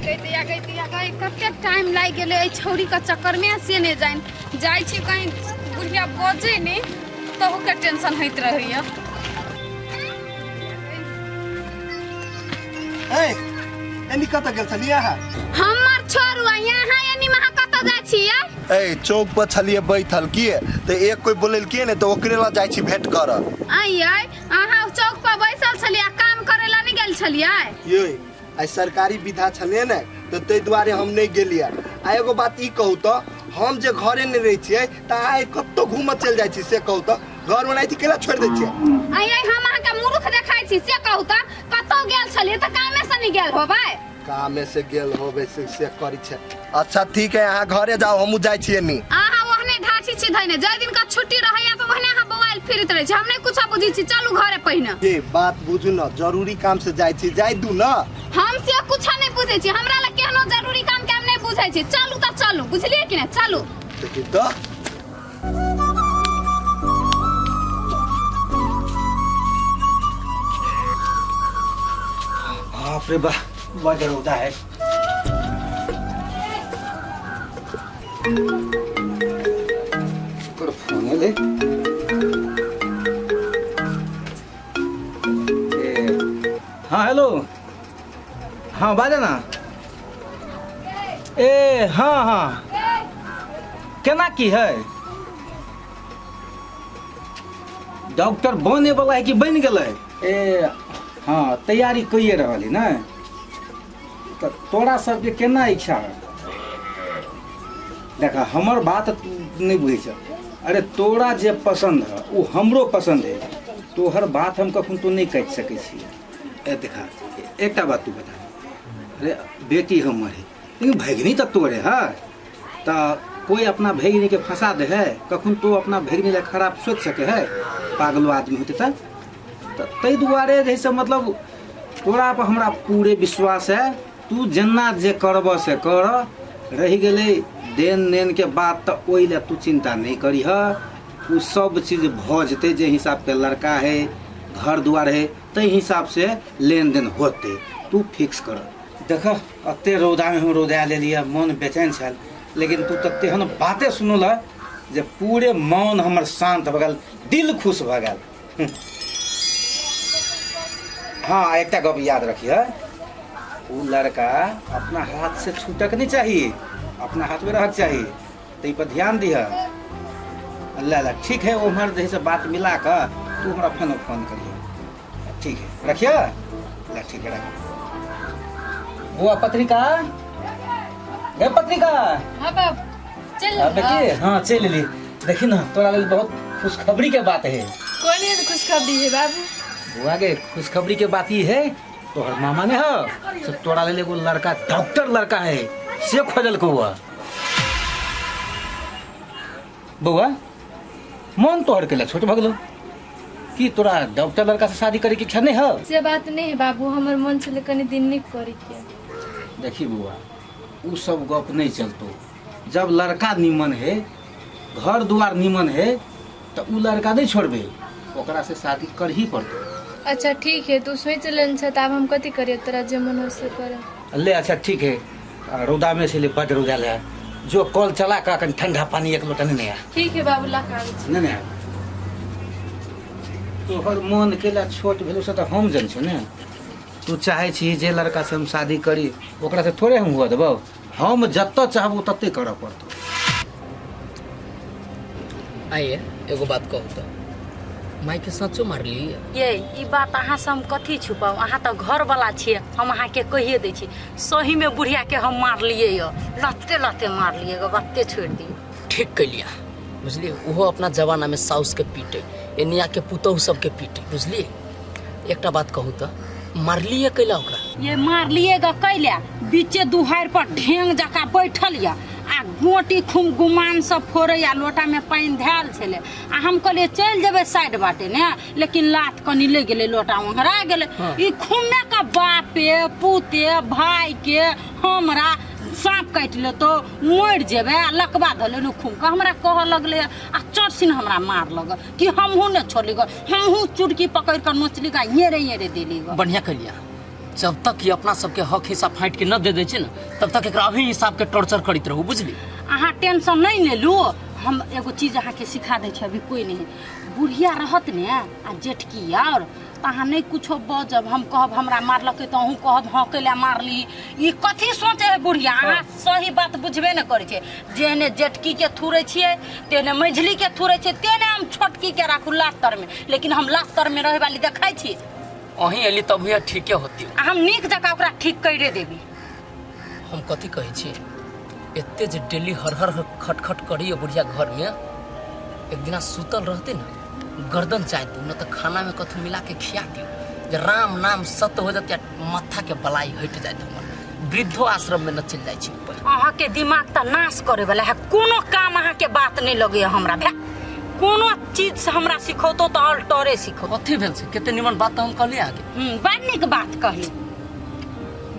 गई दैया गई दैया गई, कते टाइम लागि गेलै एहि छौड़ीके चक्करमे से नहि जानि। जाइ छी कहीं बुढ़िया बजै नहि, तहूके टेंशन होइत रहैया। ए, एनी कतऽ गेल छलियै अहाँ? हमर छोड़ू, आ यहाँ एनी महा कतऽ जाइ छियै? ए, चौक पर छलियै बैठल की तऽ एक कोई बोलेलकै ने, तऽ ओकरे लग जाइ छी भेंट करऽ। आइ आइ अहाँ चौक पर बैसल छलियै आ काम करै लए नहि गेल छलियै? ये, आइ सरकारी विधा छलै ने, तऽ ताहि दुआरे हम नहि गेलियै। आ एगो बात ई कहू तऽ, हम जे घरे नहि रहै छियै तऽ आइ कतौ घूमऽ चलि जाइ छी, से कहू तऽ घर बनाइ छी केना छोड़ि दै छियै? आइ आइ हम अहाँके मूर्ख देखाइ छी, से कहू तऽ कतौ गेल छलियै तऽ कामे से नहि गेल होबै? कामे से गेल होबै से करै छै। अच्छा ठीक है, अहाँ घरे जाउ, हमहूँ जाइ छियै नी। अहाँ ओहने ढाठी छी धैने, जाहि दिन का छुट्टी रहैया तऽ ओहने अहाँ बौआइल फिरैत रहै छी। हम नहि कुछो बुझै छी, चलू घरे पहिने। ए, बात बुझू न, जरूरी काम से जाइ छी, जाइ दू न। हम से कुछो नहि बुझै छी, हमरा लग केहनो जरूरी काम के हम नहि बुझै छी। चलू तऽ चलू, बुझलियै कि नहि? चलू। देखी तऽ। बाप रे बा, बड़ रौदा है। तोर फोन एलै। ए, हाँ हेलो, हाँ बाजे ना। ए हाँ हाँ, केना की है? डॉक्टर बने वाला है कि बनि गेलै? ए हाँ, तैयारी कइए रहल है ने। तऽ तोरा सबके केना इच्छा है? देख, हमर बात तू नहि बुझै छ। अरे तोरा जे पसन्द है ओ हमरो पसन्द है, तोहर बात हम कखन तो नहि काटि सकै छी। ए देखा, एकटा बात तू बता। अरे बेटी हमर है, लेकिन भगिनी तऽ तोरे है, तऽ कोई अपना भगिनी के फंसा दे है? कखन तो अपना भगिनी ला खराब सोच सके है? पागलो आदमी होते तऽ ताहि दुआरे जे से मतलब तोरा पर हमरा पूरे विश्वास है, तू जेना जे करबह से कर। रहि गेलै देन नेन के बात, तऽ ओहि लए तू चिंता नहि करिह, ओ सब चीज भऽ जेतै। जे हिसाबके लड़का है, घर दुआर है, ताहि हिसाबसँ लेन देन होतै, तू फिक्स कर। देख, एते रौदामे हम रौदा लेलियै, मन बेचैन छल, लेकिन तू तऽ तेहन बाते सुनल जे पूरे मन हमर शान्त भऽ गेल, दिल खुश भऽ गेल। हाँ, एकटा गप याद रखिए, ओ लड़का अपना हाथ से छूटक नहीं चाहिए, अपना हाथ में रहक चाहिए, ताहि पर ध्यान दिह। अल्लाह अल्लाह, ठीक है, उम्हर जे से बात मिला कऽ तू हमरा फोन फोन करिए। ठीक है, रखिए। ला ठीक है, रख। बुआ पत्रिका गे, पत्रिका। हाँ बाप, चल। हाँ बेटी, हाँ चल ली। देखी ना, तोरा लेल बहुत खुशखबरी के बात है। कौन है खुशखबरी है बाबू? बुआ के खुशखबरी के बात ई है, तोहर मामा ने हो से तोरा लेल एगो लड़का, डॉक्टर लड़का है, से खोजल को हुआ। बौआ, मन तोहर के छोट भऽ गेलो कि तोरा डॉक्टर लड़का से शादी करे के इच्छा नहीं है? से बात नहीं है बाबू, हमर मन छलै कनि दिन नीक करे के। देखी बौआ, उ सब गप नहीं चलतो। जब लड़का निमन है, घर दुआर निमन है, तो उ लड़का नहीं छोड़बे, ओकरा से शादी कर ही पड़तो। अच्छा ठीक है, तू सोच लेने छ तऽ आब हम कथी करिए, तोरा जे मन हो से कर। ले अच्छा ठीक है, आ, रौदा में से ले, बड रौदा ले, जो कल चला का कन ठंडा पानी एक लोटा नहीं आया। ठीक है बाबू, ला के आबै छी। नहीं नहीं, तोहर मन केला छोट भेलो से तऽ हम जन छौ ने। तू चाहे छी जे लड़का से हम शादी करी, ओकरा से थोड़े हम हुआ देबौ। हम जतऽ चाहबो तते करऽ पड़तौ। आइए एगो बात कहू तऽ, माइके सचो मारली? ये ई बात अहाँ से हम कथी छुपाउ, अहाँ तऽ घरवला छियै, हम अहाँके कहिए दै छी, सहीमे बुढ़ियाके हम मारलियै यऽ, लत्ते लत्ते मारलियै ग, बाते छोड़ि दियौ। ठीक कैलिया, बुझलियै? ओहो अपना जमानामे साउसके पीटे, एनियाके पुतोहु सबके पीटे, बुझलियै? एकटा बात कहू तऽ, मारलियै कैला ओकरा? ये मारलियै ग कैला, बीचे दुहारि पर ढेंग जकाँ बैठल यऽ आ गोटी खूब गुमान सब फोड़ै आ लोटा में पानि धयल छलै, आ हम कहलियै चलि जेबै साइड बाटे ने, लेकिन लात कनि लागि गेलै, लोटा ओंघरा गेलै। ई खूमे के बापे पुते भाई के हमरा साँप काटि लेतौ, मरि जेबै, आ लकबा धऽ लेलहुँ खूम के हमरा कहऽ लगलै आ चटसिन हमरा मार लग कि हमहूँ ने छोड़ली ग, हमहूँ चुटकी पकड़ि कऽ नोचली ग, येरे येरे देली ग। बढ़िया कैलिया। जब तक ये अपना सबके हक हिस्सा फाँटि के न दे दै छै ने तब तक एकरा अभी हिसाब के टॉर्चर करैत रहू बुझली। अहाँ टेंशन नहीं ने लू, हम एगो चीज अहाँके सिखा दै छी, अभी कोई नहीं बुढ़िया रहत ने आ जेठकी और तऽ अहाँ नहि कुछो बजब, हम कहब हमरा मारलकै तऽ अहूँ कहब हँ कैला मारली। ई कथी सोचै है बुढ़िया? अहाँ सही बात बुझबे नहि करै छै। जेहने जेठकीके थुरै छियै तेहने मझिलीके थुरै छियै, तेहने हम छोटकीके राखू लात तरमे, लेकिन हम लात तरमे रहै वाली देखै छी। अहीं एली तब भैया ठीके होती। आ हम नीक जकाँ ओकरा ठीक करिए देबी। हम कथी कहै छी, एते जे डेली हर हर खटखट करैए बुढ़िया घरमे, एक दिना सुतल रहते ने गर्दन चाय दू न तऽ खाना में कथू मिला के खिया दियौ जे राम नाम सत्य हो जते, माथा के बलाई हटि जाइत, हमर वृद्धो आश्रम में न चलि जाइ छी ऊपर। अहाँके दिमाग तऽ नाश करे वाला है, कोनो काम अहाँके बात नहि लगैए हमरा, भए कोनो चीज से हमरा सिखौतो तऽ अल्टरे सिखौतो। कथी भेल छै? कते निमन बात तऽ हम कहलियै अहाँके। बड़ नीक बात कहली।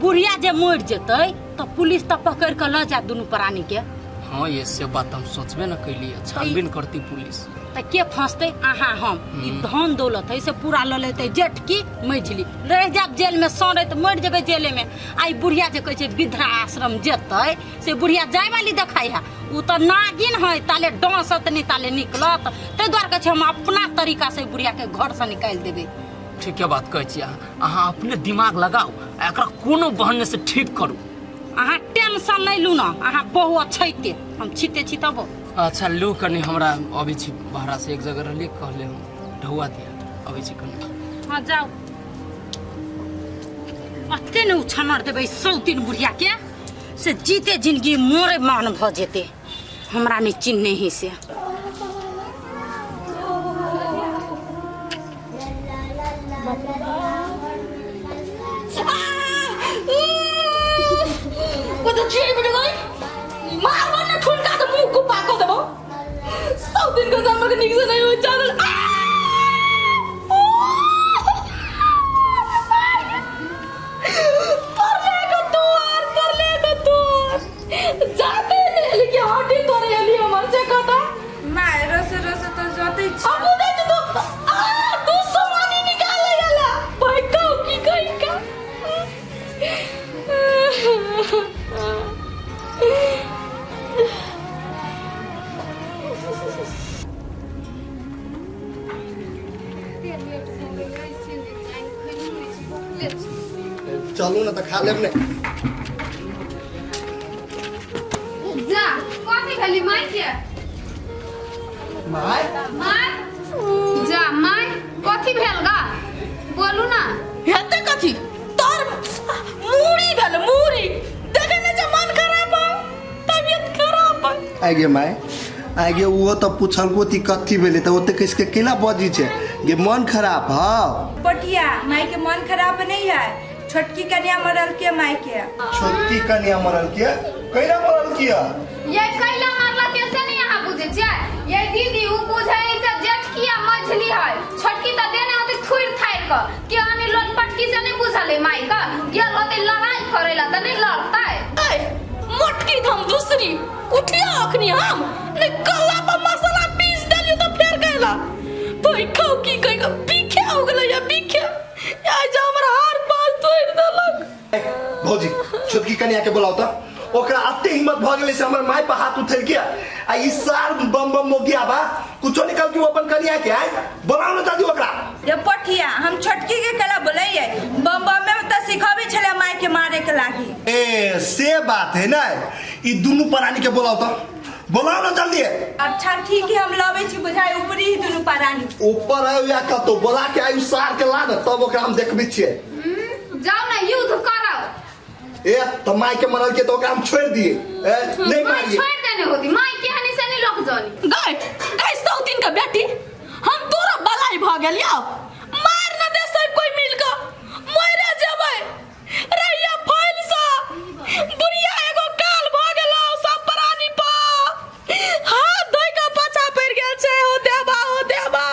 बुढ़िया जे मरि जेतै तऽ पुलिस तऽ पकड़ि कऽ लऽ जायत दुनू प्राणी के। हाँ ये से बात हम सोचबे न कैली, छानबीन करती पुलिस। तऽ के फंसतै? अहाँ हम। ई धन दौलत है से पूरा लऽ लेतै जेठकी मझिली, रहि जायब जेल में सड़ैत, मरि जेबै जेले में। आ ई बुढ़िया जे कहै छै वृद्धा आश्रम जेतै, से बुढ़िया जाय वाली देखाइ है, उ तऽ नागिन है, ताले डसत नहि ताले निकलत। ताहि दुआरे कहै छै हम अपना तरीका से बुढ़िया के घर से निकालि देबै। ठीके बात कहै छी अहाँ, अहाँ अपने दिमाग लगाउ आ एकरा कोनो बहाने से ठीक करू। अहाँ टेंशन नहि लू ने, अहाँ बहु अछैते हम छिते छी तबो। अच्छा लू कनी, हमरा अबै छी बाहरा से, एक जगह रहलियै कहले हम ढौआ दिया, अबै छी कनी। हाँ जाउ, अते ने उछानर देबै सौतीन बुढ़िया के से जीते जिंदगी मोरे मान भऽ जेतै, हमरा नहि चिन्हने ही से। कत छियै बेटा गई मारबो ने ठुनका त मुंह को पाको देबो। सब दिन के जन्म के नीक से नहीं होई चादर। परले के तोर, परले के तोर जाते ने लेकिन हड्डी तोरे एली हमर से कता। माय रसे रसे तऽ जतै छी। अब उदय तो आ तू समानी निकाले गेला भाई कहू की कही का। चलू ने तऽ खा लेब ने। जा कथी भेली माय के? माय माय जा माय कथी भेल गा बोलू ना। हेतै कथी, तोर मूड़ी भेल मूड़ी, देखे नै छै मन खराब है, तबियत खराब है। आइ गे माय, आइ गे ओहो तऽ पुछलको ती कथी भेलै तऽ ओते कसके केला बजी छै गे मन खराब हौ। पटिया माय के मन खराब नहीं है, छोटकी कन्या मरल के माय के। छोटकी कन्या मरल के? कैला मरल किया? ये कैला मरल के से नहीं अहाँ बुझै छियै? ये दीदी उ बुझै से जेठकी आ मझली है, छोटकी तऽ देने होते थुरि थारि कऽ के आनी लोन पटकी से नहीं बुझल है माय के, गेल होते लड़ाई करे ला तऽ नहीं लड़तै। ऐ मोटकी हम दूसरी उठिया अखनी हम नहीं कल्ला पर मसाला पीस देलियो तो फेर गैला भाई खाओ की कह के बीखे हो गेलै या बीखे या जा हमर हार पास तोड़ देलक। भौजी छोटकी कन्या के बोलाओ तऽ, ओकरा अते हिम्मत भऽ गेलै से हमर माय पर हाथ उठेल के आ ई सार बम बम मोगिया बा कुछो निकल के अपन कन्या के आय बोलाओ ना दादी ओकरा। ये पठिया हम छोटकी के कला बोलैये, बम बम में तऽ सिखबै छलै माय के मारे के लागी। ए से बात है ना, ई दुनू प्राणी के बोलाओ तऽ, बोलाओ ना जल्दी। अच्छा ठीक है हम लबै छी बुझाइ ऊपरी ही दुनू प्राणी। ऊपर आयो या कतौ बोला के आयु सार के ला ने तब ओकरा हम देखबै छियै। जाओ ना युद्ध करब। ए तो माय के मरल के तो ओकरा हम छोड़ दिए, ए नहीं माय मारिए। छोड़ देने होती माय के हनी से नहीं लोक जानी। गए गए सौतीन के बेटी हम तोरा बलाई भ गेलियो, मार न दे सब कोई मिल के मरे जेबै रहिया फैल सा बुढ़िया एगो काल भ गेलो सब प्राणी पा हाथ धोइ के पाछा पड़ि गेल छै हो देबा हो देबा।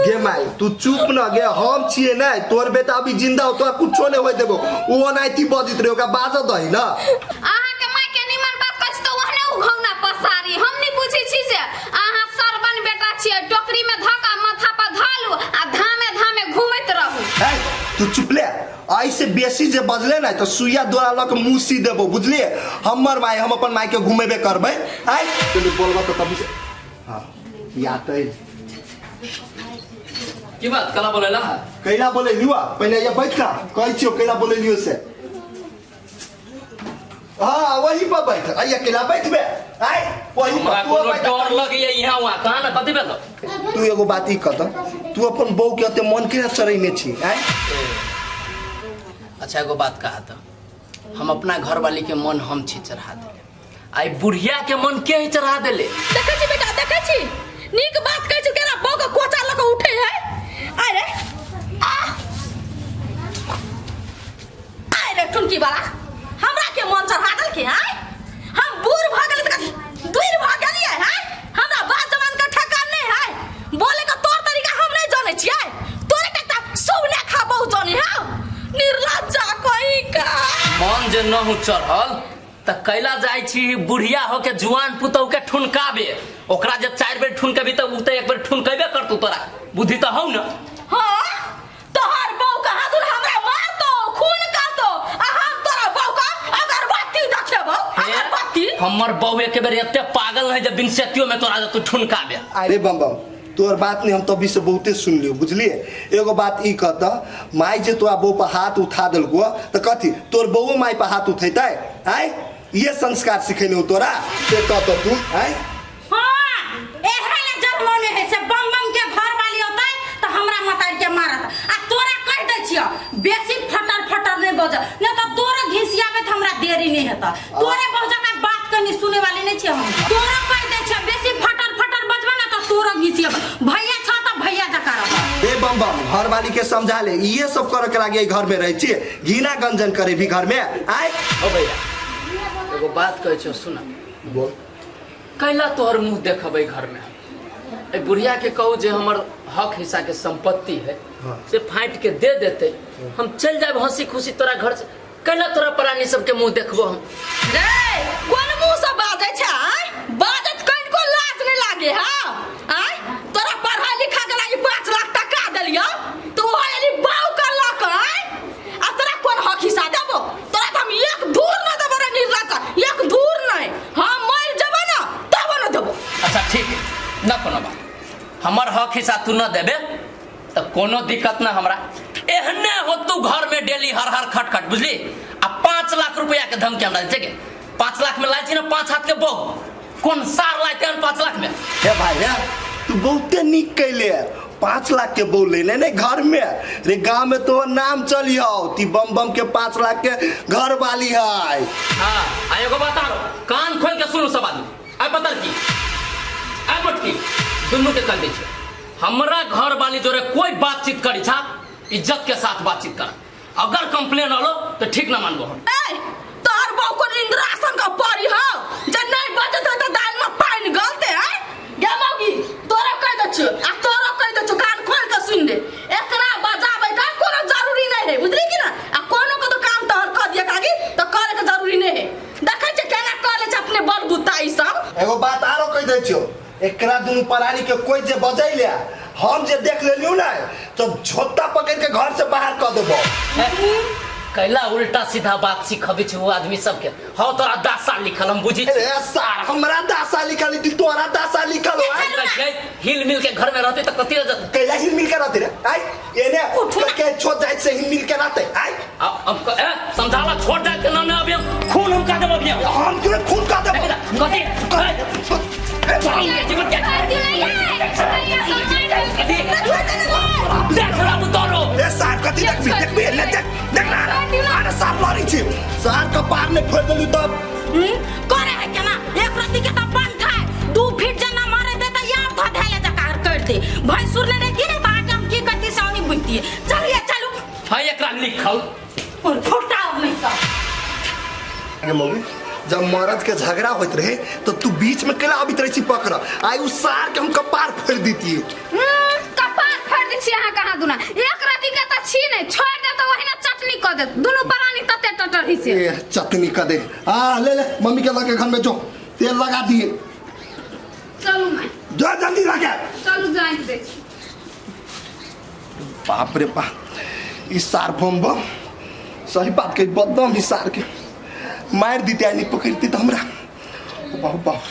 गे माय तू चुप न गे, हम छिए नै तोर बेटा अभी जिंदा हो तोरा कुछो नहीं होय देबो, ओ ओनाहिते बजैत रहे ओकरा बाजऽ दही न। अहाँ के माय के निमन बात कहै छी तऽ ओहने उघौना पसारी, हम नहीं बुझै छी से अहाँ सरबन बेटा छियै, टोकरी में धऽ कऽ माथा पर धऽ लू आ धामे धामे घूमैत रहू। है तू चुप ले, ऐसे बेसी जे बजले ने तऽ सुइया डोरा लऽ के मुँह सी देबो बुझलिए हमर माय हम अपन माय के घुमेबे करबै आय तू बोलबा तऽ तभी से हाँ या तऽ की बात कला बोलेला है कैला बोले लियो पहले ये बैठ ना कहै छियो कैला बोले लियो से हाँ वही पर बैठ आइए कैला बैठबे आय वही हमरा पर तू कोनो बैठ। डर लगैया यहाँ वहाँ कहाँ ना कथी भेल तू एगो बात ई कह तू अपन बहू के एते मन केना चढ़ैने छी आय अच्छा एगो बात कहा तो हम अपना घरवाली के मन हम छी चढ़ा देले आई बुढ़िया के मन के ही चढ़ा देले देखै छी बेटा देखै छी नीक बात कहै छी केना बौक कोचा लऽ कऽ उठे है आय रे आ आय रे टुनकी वाला हमरा के मन चढ़ा देलके आय हम बूढ़ भऽ गेली तऽ कथी दूर भऽ गेलियै आय हमरा बात जवान के ठेकान नहि है बोले के तौर तरीका हम नहि जानै छियै तोरे के एकटा सुबने खा बहु जानी है निर्लज्जा कहीं का मन जे नहु चढ़ल तऽ कैला जाइ छी बुढ़िया होके जुआन पुतहु के ठुनकाबे ओकरा जब चारि बेर ठुनकेबी तऽ उ तऽ एक बेर ठुनकेबे करतौ तोरा बुद्धि तऽ हौ न हाँ तोहर बहू का हाथ हमरा मारतो खून करतो आ हम तोरा बहू का अगरबत्ती देखेबो अगरबत्ती हमर बहू एक बेर एते पागल है जब बिन सेतियो में तोरा तू ठुनकाबे अरे बम बम तोहर बात नहीं हम तभी से बहुते सुन लियो बुझलिए एगो बात ई कहता माई जे तोरा बहू पर हाथ उठा देलको तऽ कथी तोर बहू माई पर हाथ उठेतै आय ये संस्कार सिखेने हो तोरा से कहता तू आय हाँ एहे ले जन्मौने है से बम बम के घर वाली होतै तऽ हमरा मतार के मारत आ तोरा कहि दै छियौ बेसी फटर फटर नहि बज नहि तऽ तोरा घिसियाबे तऽ हमरा देरी नहि हेतऽ तोरे बहुत जगह बात कनी सुने वाली नहीं छियै हम तोरा कहि दै छियै बेसी फटर फटर बजबा ना तऽ तोरा घिसियाबे भैया छ तऽ भैया जकाँ रह ए बम बम घर वाली के समझा ले ये सब करे के लागे घर में रहे छियै घिना गंजन करे भी घर में आय ओ भैया एगो बात कहै छियौ सुन बोल कैला तोहर मुंह देखबै घर में ए बुढ़िया के कहू जे हमर हक हिस्सा के संपत्ति है हाँ। से फाँट के दे देते हम चल जाब हंसी खुशी तोरा घर से कैला तोरा प्राणी सबके मुंह देखबो हम रे कोन मुंह से बाजै छै आय बाजत कनिको लाज नहि लागे हँ आय तोरा पढ़ाई लिखा के लागी 5 लाख टका देलियौ तो ओ एली बाउ कर लक आय आ तोरा कोन हक हिस्सा देबो तोरा तऽ हम एक धूर न देबो रे निर्लज्जा एक धूर नहि हम मरि जेबो न तब न देबो अच्छा ठीक न कोनो बात हमर हक हिस्सा तू न देबे तऽ कोनो दिक्कत न हमरा एहने हो तू घर में डेली हर हर खट खट बुझली आ 5 लाख रुपया के धमकी हमरा दै छै 5 लाख में लाइ छी ना 5 हाथ के बहु कोन सार लाइते हन 5 लाख में हे भाई रे तू बहुते नीक कैले 5 लाख के बोल लेने नहीं घर में रे गांव में तो नाम चली हो ती बम बम के 5 लाख के घर वाली है हाँ आ एगो बात आरो कान खोल के सुनू सब आदमी आइ पतर की आइ मोटकी दुनू के कह दै छै हमरा घर वाली जोरे कोई बातचीत करी छा इज्जत के साथ बातचीत कर अगर कंप्लेन आलो तो ठीक ना मानबो हम ए तोहर बहू कोन इंद्रासन का परी हो जे नहीं बचत हो तो दाल में पानी गलते हैं गे मौगी तोरा कह दै छियो आ तोरा कह दै छियो कान खोल के सुन ले एकरा बजाबै का कोनो जरूरी नहीं है बुझली कि ना आ कोनो को तो काम तोहर कर दिया कागी तो करे के जरूरी नहीं है देखै छै केना कर ले छै अपने बल बुता ई सब एगो बात आरो कह दै छियो एकरा दुनू प्राणी के कोई जे बजैले हम जे देख लेलियो ना तो झोत्ता पकड़ के घर से बाहर कर देबो कैला उल्टा सीधा बात सिखबै छै ओ आदमी सबके हौ तोरा 10 साल लिखल हम बुझी अरे सार हमरा दासा लिखल है, तोरा दासा लिखल हो आय? छियै हिल मिल के घर में रहते तऽ कथी हो कैला हिल मिल के रहते रे आय एने के छोड़ जाए से हिल मिल के रहते आय अब अब ए समझाला छोड़ जाए के ना ना अभी हम खून हम का देब अभी हम हम तुरंत खून कर देबो कथी कथी जीवन के कथी देख राम तोरो ए सार कथी देखबी देखबी ले देख देख ना अरे सार लड़ी छी सार कपार ने फोड़ देलू तब करे है केना एक रत्ती के त बन खाए 2 फीट जना मारे दे त यार ध धैले जका कर दे भैंसुर ने देखी ने त आके हम की करती से नहीं बुझती चलिए चलू है एकरा लिखल और फुटाओ नहीं का गे मौगी जब मर्द के झगड़ा होइत रहे तो तू बीच में केला आबित रहे छी पकड़ आई उ सार के हम कपार फोड़ देती कपार फाड़ि दै छी अहाँ कहाँ दुना एक राति के तऽ छी नहि छोड़ि दे तऽ ओहिना चटनी कऽ देत दुनू प्राणी तते टटरही से ए चटनी कर दे आ ले ले मम्मी के लगे घर में जो तेल लगा दिए चलू माय जो जल्दी लगा चलू जाइत दै छी बाप रे बाप ई सार बम बम सही बात कही, बदनाम ही सार के मारि दिते आ नहि पकड़ते तऽ हमरा। बाप बाप।